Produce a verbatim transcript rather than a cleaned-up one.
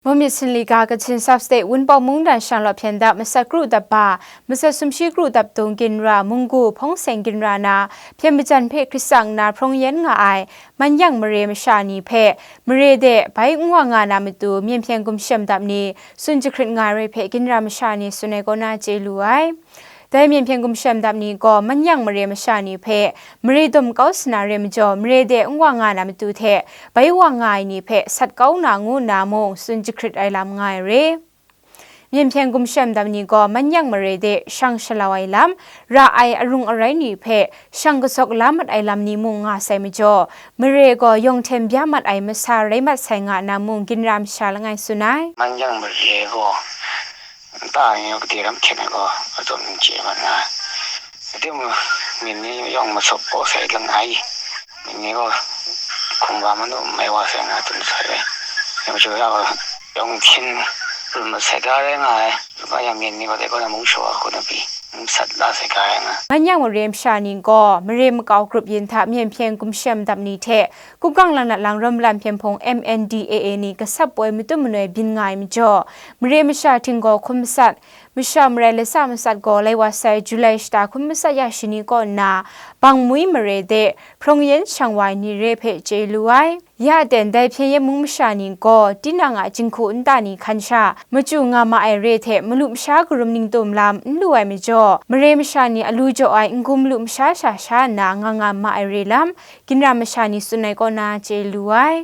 Mumyit Sinlika Kachin Sub-State Wunpawng Mungdan Shanglawt hpyen dap masat kru dap ba, masat sumshi kru dap dung ginra Munggu hpawng seng ginra na, hpyen majan hpe hkrit tsang nna hprawng yen nga ai, Manyang mare masha ni hpe, mare de bai n wa nga na matu, myen hpyen gumshem dap ni tsun jahkrit nga ai re hpe, ginra masha ni tsun ai kaw na chye lu ai. Dai myen hpyen gumshem dap ni gaw, Manyang mare masha ni hpe, mare dum kau sa na re majaw, mare de n wa nga na matu hte, bai wa nga ai ni hpe, sat kau na ngu nna mung tsun jahkrit ai lam nga ai re. Myen hpyen gumshem dap ni gaw, Manyang mare de shang shalau ai lam, ra ai arung arai ni hpe, shang kazawk la mat ai lam ni mung nga sai majaw, mare gaw yawng hten bya mat ai masa rai mat sai nga nna mung ginra masha langai tsun ai. Manyang mare gaw, nta ni gaw, gade ram hkyen ai gaw, atsawm n chye mat nga ai. Timung, myen ni yawng masawp kau sai langai, myen ni gaw hkum wa manu mai wa sai nga tsun sai ai. Yawng majaw ya gaw, yawng hten rum mat sai ga rai nga ai. Nga yang myen ni gaw dai kaw na mung shawa hku na pyi, n sat la sai ga rai nga. Manyang mare masha ni gaw, mare makau grup yin hta myen hpyen gumshem dap ni hte, Kupgang Langnat Lang Rawmlan Hpyen Hpung M N D A A ni gasap poi matut manoi byin nga ai majaw, mare masha htinggaw hkum masat, masha marai latsa matsat gaw lai wa sai July shata hkum matsat ya shani kaw nna, Bangmui mare de hprawng yen shang wa ai ni re hpe chye lu ai. Ya ten dai hpyen yen mung masha ni gaw, tinang a jinghku nta ni hkan sha, machyu nga ma ai re hte malu masha karum ningtum lam n lu ai majaw, mare masha ni a lu jaw ai n-gun malu masha sha sha nna nga nga ma ai re lam, ginra masha ni tsun ai kaw na chye lu ai.